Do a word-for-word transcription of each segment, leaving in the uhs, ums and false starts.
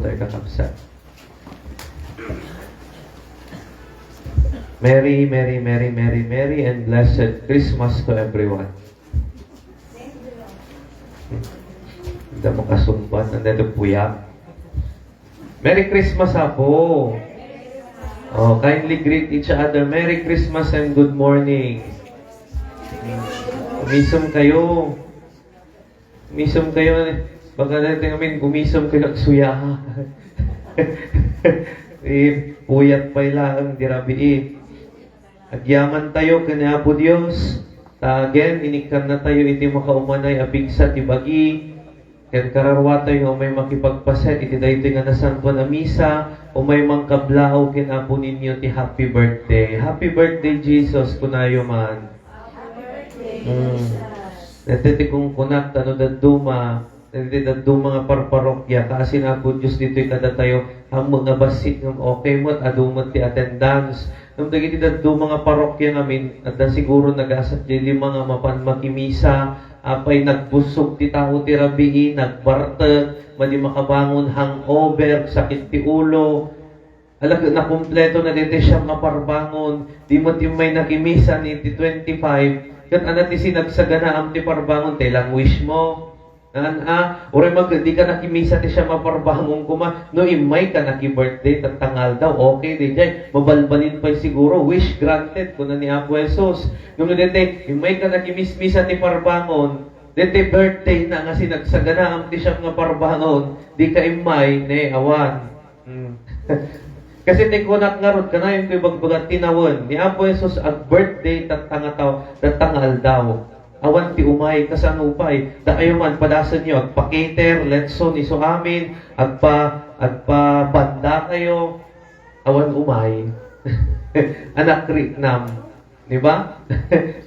Tayo kakabsat. Merry, merry, merry, merry, merry, and blessed Christmas to everyone. Hindi mo kasumbat, hindi ito puya. Merry Christmas, Apo. Oh, kindly greet each other. Merry Christmas and good morning. Umisom kayo. Umisom kayo. Baka natin amin, umisom kayo, agsuya. Eh, puyat pay laeng, di rabii. Agyaman tayo ken Apo Dios. Ta again, inikkan na tayo iti makaumanay a pigsa ti bagi. Ken kararua tayo nga umay makipagpaset iti daytoy nga nasantoan a misa, umay mangkablaaw ken Apo Niño ti happy birthday. Happy birthday, Jesus, kunayo man. Hmm. Daytoy ti kunkunak, ta no dadduma, dagiti dadduma nga parparokya, kaasi ni Apo Dios ditoy kadatayo, ammok nga bassit ngem okay met, adu met ti attendance. Ngem dagiti dadduma nga parokya ngamin, adda siguro nagasat diay lima nga mapan makimisa, apay nagbussog ti tao ti rabii, nagbartek, madi makabangon, hangover, sakit ti ulo. Ala, nakumpleto na daytoy siam nga parbangon, di met immay nakimisa iti twenty-five, ket ania ti sinagsaganaam ti parbangon, tay lang wish mo? Naan a, uray man ket di ka nakimisa ti siam nga parbangon koma, no immay ka naki-birthday tatta nga aldaw, okay daydiay, mabalbalin pay siguro, wish granted, kuna ni Apo Jesus. Ngem no daytoy, immay ka nakimismisa ti parbangon, daytoy birthday na nga sinagsaganaam ti siam nga parbangon, di ka immay, ne, awan. Hmm. Kasi ti kunak ngarud, kanayon ko ibagbaga, tinawen ni Apo Jesus ag-birthday tatta nga taw-, tatta nga aldaw. Awan ti umay, kasano pay? Dakayo man, padasenyo, agpa-cater, letson, isu amin, agpa-, agpa-banda kayo. Awan umay. Anak ri-, nam. Di ba?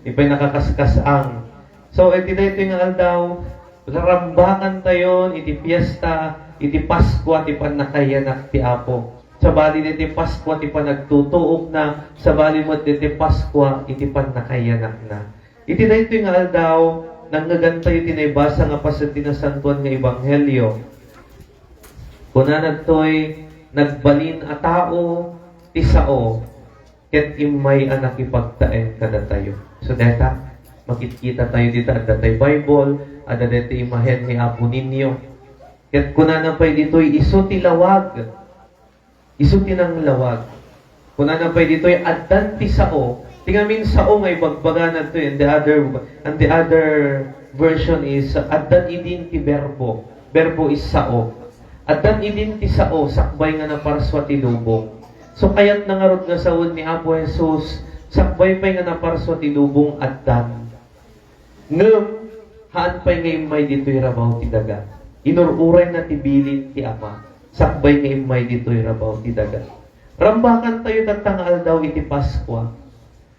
Di pay nakakaskas-ang. So, iti daytoy nga aldaw, rambakan tayon iti fiesta, iti Paskua, ti pannakaiyanak ti Apo. Sabali daytoy Paskua, ti panagtutuokna, sabali met daytoy Paskua, iti pannakaiyanakna. Iti daytoy nga aldaw, nangngegan tayo ti naibasa nga paset ti Nasantoan nga Ebanghelio. Kunana ditoy, nagbalin a tao ti sao, ket immay a nakipagtaeng kadatayo. So, deta, makitkita tayo dita, adda tay Bible, adda daytoy imahen ni Apo Niño. Ket kunana pay ditoy, isu ti lawag. Isu ti nanglawag. Kunana pay ditoy, addan ti sao. Ti ngamin sao nga ibagbagana ditoy, and the other, and the other version is, addan idin ti Berbo. Berbo is sao. Addan idin ti sao, sakbay nga naparsua ti lubong. So, kayatna ngarud nga sawen ni Apo Jesus, sakbay pay nga naparsua ti lubong, addan. Ngem, haan pay nga immay ditoy rabaw ti daga. Inur-urayna ti bilin ti Ama, sakbay nga immay ditoy rabaw ti daga. Rambakan tayo tatta nga aldaw iti Paskua.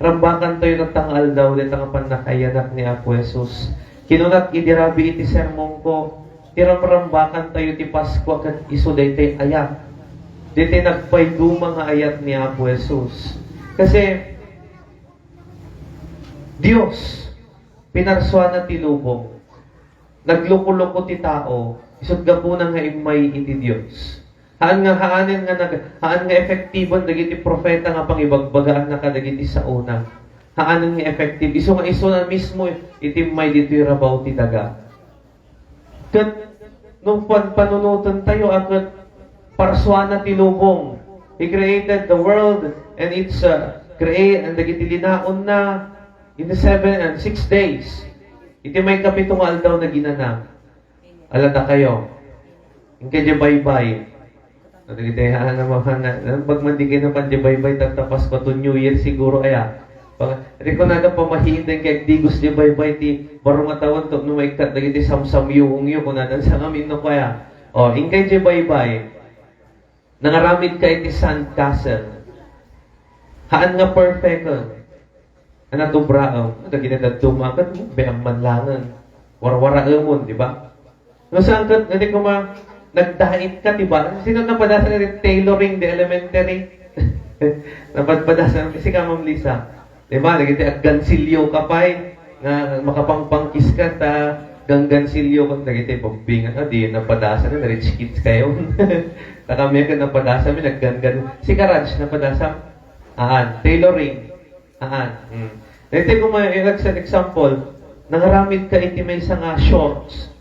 Rambakan tayo tatta nga aldaw dayta nga pannakaiyanak ni Apo Jesus. Kinunak idi rabii iti sermonko, ti ramrambakan tayo ti Paskua ket isu daytoy ayat. Daytoy nagpayduma nga ayat ni Apo Jesus. Kasi, Dios, pinarsuana ti lubong. Nagluko-luko ti tao, isut gapuna nga immay iti Dios. Haan nga, haanen nga nag-, haan nga efektiben dagiti profeta nga pangibagbagaanna kadagiti saona. Haanen nga effective. Isu nga isuna mismo iti immay ditoy rabaw ti daga. Ket no pan-, panunoten tayo a ket parsuana ti lubong. He created the world and its, uh, crea-, and dagiti linaonna in the seven and six days. Iti maikapito nga aldaw naginana. Alada kayo. Inkay diay baybay. Ano, dagiti, ano, mga na, ano, pag man di kayo napan diay baybay, tatta Pasko to New Year siguro, aya. Pag, di ko nada pamahiin din kay digos diay baybay ti baro nga tawen to, no maikkat dagiti samsamyuongyo, kung nadan sa ngamin no kaya. O, inkay diay baybay. Nangaramid ka iti sandcastle. Haan nga perfect, eh. Ano, tubraem? Dagiti dadduma ket, biam man langen. Warwaraemon, di ba? No, saan ka, hindi ko ma-, nagdait ka, di ba? Sino napadasan iti tailoring the elementary? Napadpadasan, si ka, Ma'am Lisa. Di ba? Nagiti aggansilyo ka pay, nga makapangpangkis ka, ta, Ganggansilyo ko dagiti pagbingan. Ah, di napadasa na, rich kids kayo. Takami ket napadasa mi, nagganggan. Si Karaj, napadasa? Aan, tailoring. Aan. Mm. Dagiti kung may, like, sa example, nangaramid ka iti maysa nga shorts.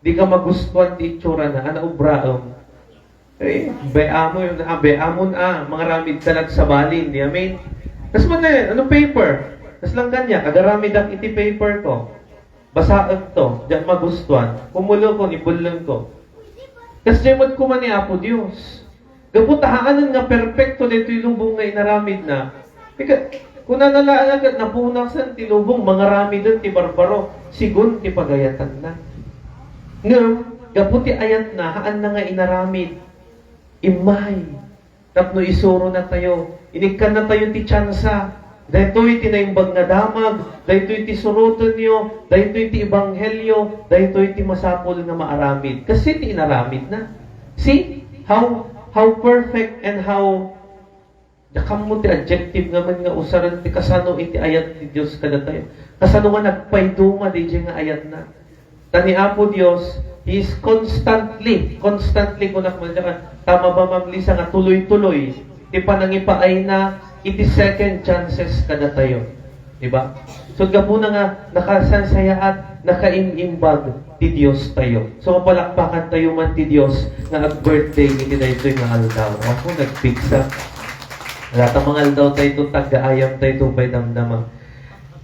Di ka magustuhan ti itsura na, ana ubraem. Eh, bay-amon, ah, bay-amon, ah, mangaramid ka lang sa balin, di amin. Tas man eh, ano paper? Tas lang kanya, agaramidak iti paper ko. Basaek to, diak magustuhan. Pumulo ko, ibelleng ko. Kas met kuma ni Apo Dios. Gapu ta haanen nga perpekto daytoy lubong nga inaramidna. Ika, kunana laeng a ket napunasan ti lubong, mangaramiden ti barbaro, sigun ti pagayatanna. Ngem, gapu ti ayatna, haanna nga inaramid. Immay, tapno isurona tayo, inikkanna tayo ti tsansa. Daytoy ti naimbag nga damag, daytoy ti surotenyo, daytoy ti ebanghelio, daytoy ti masapul nga maaramid. Kasi ti inaramidna. See how, how perfect and how, dakam mo ti adjective ngamin nga usaren ti kasano iti ayat ti Dios kadatayo. Kasano nga nagpayduma diay nga ayatna. Ta ni Apo Dios, He is constantly, constantly, kunak man dyan, tama ba, Ma'am Lisa, nga tuloy-tuloy ti panangipaayna iti second chances kadatayo. Di ba? So, gapuna nga, nakasansayaat, nakaim-imbag ti Dios tayo. So, mapalakpakan tayo man ti Dios nga ag-birthday iti daytoy nga aldaw. Ako, nagpigsa. Wala ta mangaldaw tayo, taggaayam tayo, pay damdama.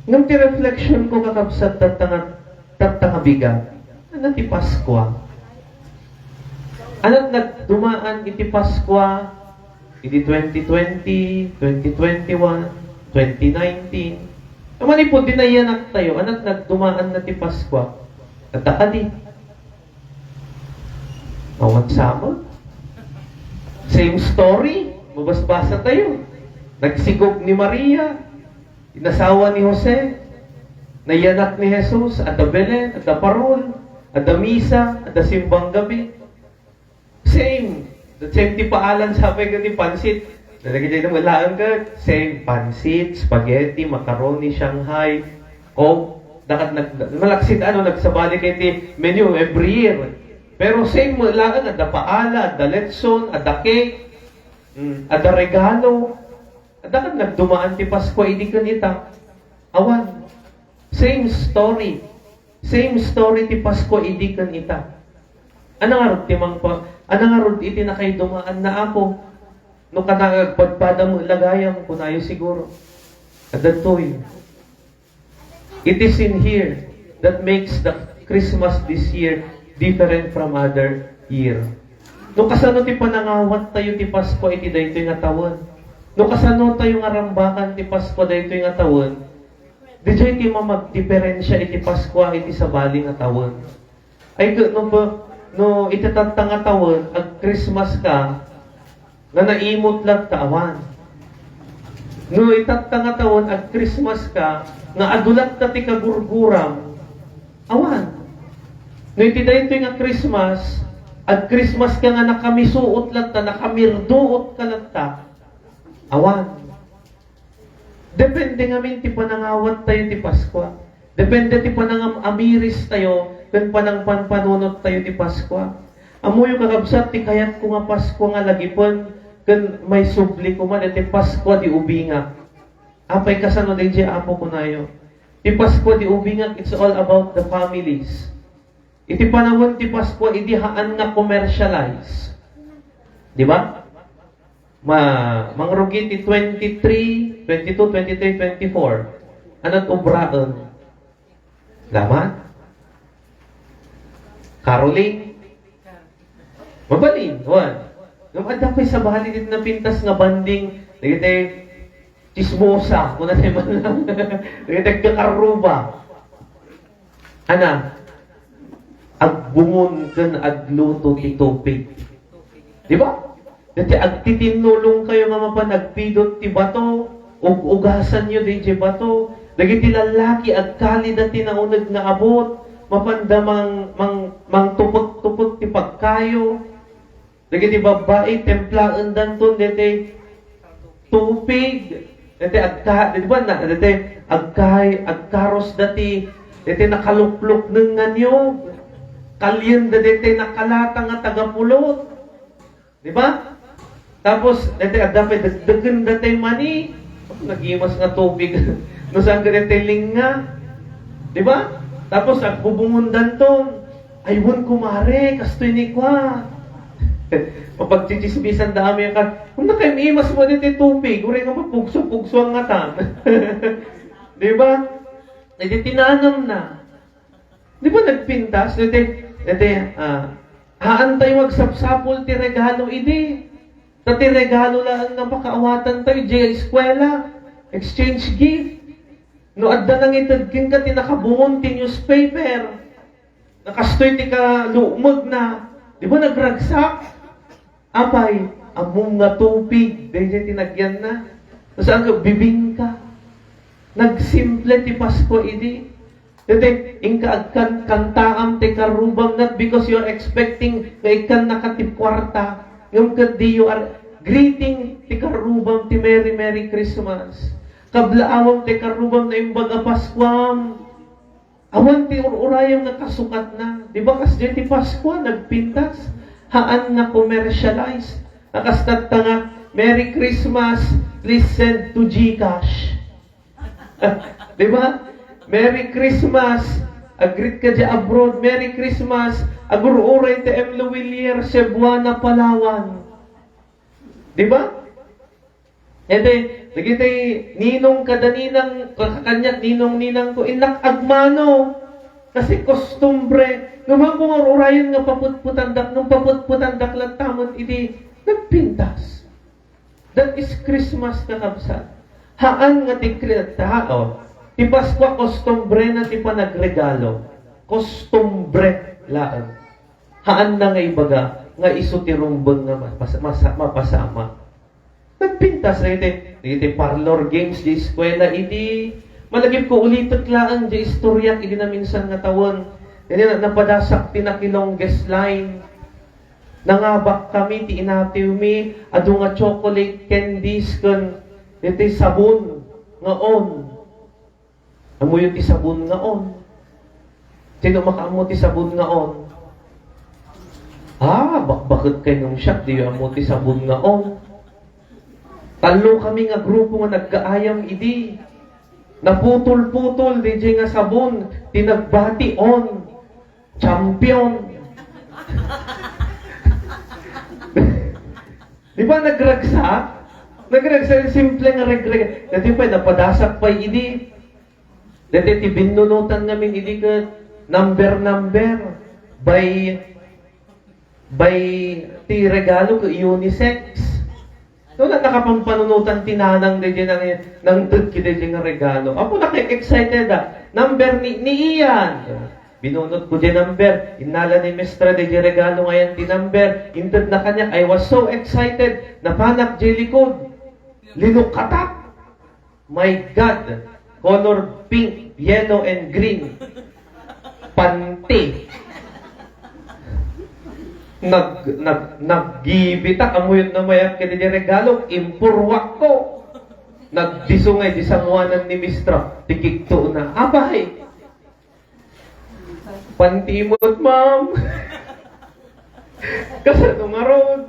Ngem ti reflection ko, kakabsat, tatta nga, tatta nga bigat. Ano ti Paskua? Anat nagdumaan iti Paskua, iti twenty twenty, twenty twenty-one, twenty nineteen. Manipud di nayanak tayo, anat nagdumaan na ti Paskua. Adda kadi. Awan sama. Same story. Mabasbasa tayo. Nagsigog ni Maria, inasawa ni Jose, nayanak ni Jesus, adda Belen, adda parol, adda misa, adda simbang gabi. Same. The same ti paalan, sapay ket ti pansit. Nalagay tayo ng laang ket same. Pansit, spaghetti, macaroni, Shanghai, Coke. Dakat nag-, malaksid ano, nagsabali kayo ti menu every year. Pero same mo laang, adda paala, adda letson, adda cake, mm, adda regalo. Adda kan nagdumaan ti Paskua idi ken ita? Awan. Same story. Same story ti Paskua idi ken ita. Ano ngarud ti mangpa-, ano ngarud iti nakaidumaan na Apo? No kana nga agpadpada mo lagayam, kunayo siguro. Adda toy. It is in here that makes the Christmas this year different from other year. No kasano ti panangawat tayo ti Paskua iti daytoy nga tawen? No kasano tayo nga rambakan ti Paskua daytoy nga tawen? Didiay ti mamagdiperensia iti Paskua iti sabali nga tawen. Ay, no, no, no iti tatta nga tawen, ag-Christmas ka, nga naimot latta, awan. No itatta nga tawen, ag-Christmas ka, nga adu latta ti kagurguram, awan. No iti daytoy nga Christmas, ag-Christmas ka nga nakamisuot latta, nakamirduot ka latta, awan. Depende ngamin ti panangawat tayo ti Paskua. Depende ti panangam-amiris tayo ken panangpanpanunot tayo ti Paskua. Ammoyo, kakabsat, ti kayatko nga Paskua nga lagipen ken maisubli koma daytoy Paskua di Ubingak. Apay, kasano daydiay, Apo, kunayo? Ti Paskua di Ubingak, it's all about the families. Iti panawen ti Paskua, idi haan nga commercialize. Di ba? Ma-, mangrugi ti twenty-three, twenty-two, twenty-three, twenty-four. Anat ubraen? Laman? Caroling? Mabalin, wan. Ngem adda pay sabali diti napintas nga banding, dagiti chismosa, kuna tayo man lang. Dagiti agkakarruba. Ana, agbungon ken agluto ti tupig. Di ba? Dati agtitinnulong kayo nga mapan agpidot ti bato, ug-ugasan yo daydiay bato. Dagiti lallaki, agkali dati nauneg nga abut, mapanda mang-, mang-, mangtupek-tupek ti pagkayo. Dagiti babbai, templaendanton daytoy tupig. Daytoy agka-, di ba na, daytoy agkay-, agkaros dati Daytoy nakaluklukneng nga niyog. Kalienda daytoy nakalata nga tagapulot. Di ba? Tapos, daytoy adda pay dekdekenda tay mani. Nagimas nga tubig. No saan ka daytoy lingnga. Di ba? Tapos, agbubungondanton. Ay, wen, kumare, kastoy ni kua. Mapagtsitsismisan da amin ka, "Kung nakaimas mo daytoy tubig, uray nga mapugso-pugso ang ngatan." Di ba? Daytoy tinanamna. Di ba nagpintas? Daytoy, daytoy, ah, haan tayo agsapsapul ti regalo idi. Ta ti regalo laeng nga pakaawatantayo idiay eskuela, exchange gift. No adda nangited kenka ti nakabungon ti newspaper, nakastoy ti kalumegna, di ba nagragsak? Apay, ammom nga tubig, daydiay ti nagyanna. Saan ka, bibingka. Nagsimple ti Paskua idi. Daytoy, inka agkan-, kantaam ti karrubam, not because you're expecting nga ikkannaka ti puarta, ngem ket di you are greeting ti karrubam ti Merry, Merry Christmas. Kablaawam ti karrubam, Naimbag a Paskuam. Awan ti ur-urayam nga kasukatna. Di ba, kasdiay ti Paskua, nagpintas? Haan nga commercialize. Nakastatta nga, "Merry Christmas, please send to GCash." Di ba? "Merry Christmas, agreet ka dia abroad. Merry Christmas, agur-uray ti M. Lhuillier, Cebuana, Palawan." Di ba? Iti, dagiti ninong kada ninang, ka-, kaniak ninong ninang ko, innak agmano. Kasi kostumbre. Ngem kung ur-urayen nga paputputandak, ngem paputputandak latta met idi nagpintas. That is Christmas, kakabsat. Haan nga ti kri-, tao. Ti Paskua, kostumbre na ti panagregalo. Kostumbre laeng. Haan na nga ibaga nga isu ti rumbeng nga mapas-, masa-, mapasamak. Nagpintas daytoy, daytoy parlor games di eskuela idi. Malagipko ulitek laeng di istoriak idi naminsan nga tawen. Idi na-, napadasak ti naki-longest line. Nangabakkami ti inatiwmi, adu nga chocolate candies ken daytoy sabon nga On. Ammoyo ti sabon nga On? Sino makaammo ti sabon nga On? Ah, bakbaket kay nung siak, diyo ammo ti sabon nga On. Tallo kami nga grupo nga naggaayam idi. Naputol-putol, diay nga sabon, ti nagbati On. Champion. Di ba nagragsak? Nagragsak, simple nga regreg. Dati pa, napadasak pa idi. Dati ti binnunutan ngamin idi ket number, number. By, by ti regalo ket unisex. No, na-, nakapampanunutan ti nanang daydiay nang, nangted ki daydiay nga regalo. Apo, naki-excited, ah. Number ni, ni Ian. Binunot ko di number. Innala ni Mistra daydiay regalo nga yan ti number. Inted na kaniak. I was so excited. Napanak di likod. Linukkatak. My God. Color pink, yellow, and green. Panty. Nag-, nag-, naggibitak, ammoyo ti namayat ket di regalo, impurwak ko. Nagdisungay di sanguanan ni Mistra, ti kikto na. Apay! Panty met, ma'am. Kasano ngarud?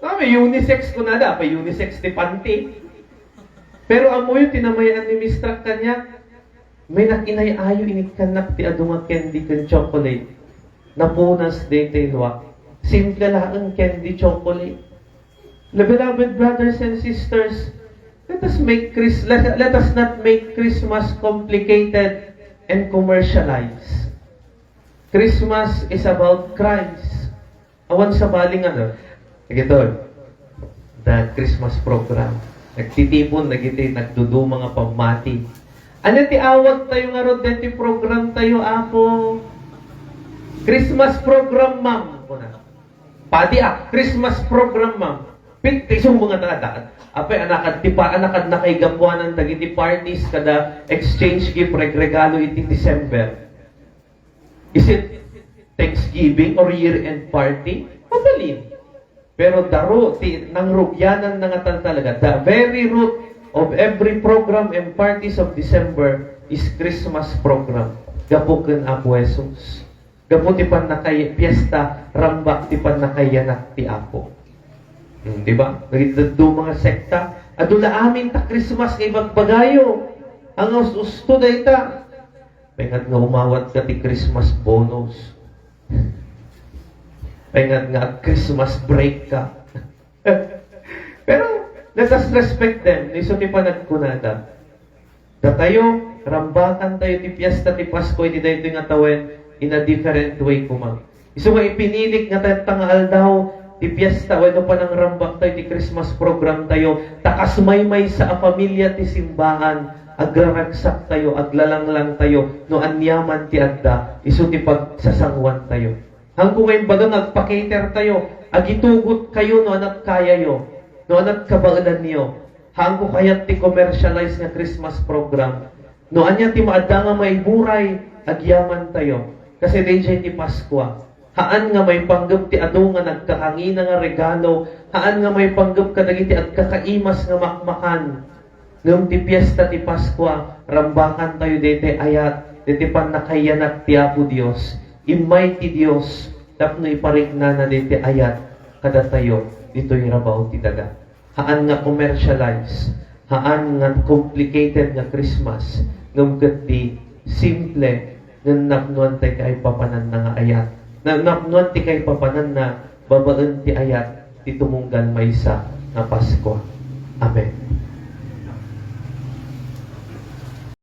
Ma'am, unisex kunada, apay unisex ti panty. Pero ammoyo ti namayat ni Mistra kaniak, may nakinay-ayo inikkannak ti adu nga candy ken chocolate. Napunas daytoy luak. Simple laeng candy chocolate. The beloved brothers and sisters, let us make Chris-, let, let us not make Christmas complicated and commercialized. Christmas is about Christ. Awan sabali nga, no? Dagitoy, the Christmas program. Nagtitipon dagiti nagduduma nga pammati. Ania ti awagtayo ngarud daytoy programtayo, Apo? Christmas program, ma'am. Kuna. Padi, ah, Christmas program, ma'am. Pit-, ti sumo nga taga-, apay, anakad ti pa-, anakad na kay gapuanan dagiti parties kada exchange gift, regregalo iti December. Is it Thanksgiving or year-end party? Mabalin. Pero the root, ti, nangrugianan na nga tal-, talaga, the very root of every program and parties of December is Christmas program. Gapu ken Apo Jesus. Gapu ti pannakay-, piesta, rambak ti pannakaiyanak ti Apo. Hmm, di ba? Dagiti dadduma nga sekta, adu la amin ta Christmas nga ibagbagayo. Ang us-, usto dayta. Pengad nga umawat ka ti Christmas bonus. Pengad nga ag-Christmas break ka. Pero let us respect them. Isu ti panagkunada. Datayo, rambakan tayo ti piesta ti Pasko iti daytoy nga tawen in a different way koma. Isu nga ipinilik nga tatta nga aldaw ti piesta wenno panangrambak tayo ti Christmas program tayo, ta kas maymaysa a familia ti simbaan, agraragsak tayo, aglalanglang tayo, no aniaman ti adda, isu ti pagsasanguan tayo. Haanko nga imbaga nga agpa-cater tayo, agitugot kayo no anat kayayo, no anat kabaelanyo. Haanko kayat ti commercialize nga Christmas program. No ania ti maadda nga maiburay, agyaman tayo. Kasi daydiay ti Paskua. Haan nga maipanggep ti adu nga nagkakangina nga regalo, haan nga maipanggep kadagiti agkakaimas nga makmakan. Ngem ti piesta ti Paskua, rambakan tayo daytoy ayat, daytoy pannakaiyanak ti Apo Dios. Immay ti Dios tapno ipariknana daytoy ayat kadatayo ditoy rabaw ti daga. Haan nga commercialize, haan nga complicated nga Christmas, ngem ket ti simple, ngem napnoan ti kaipapananna nga ayat. Na, napnoan ti kaipapananna babaen ti ayat ti tumunggal maysa nga Paskua. Amen.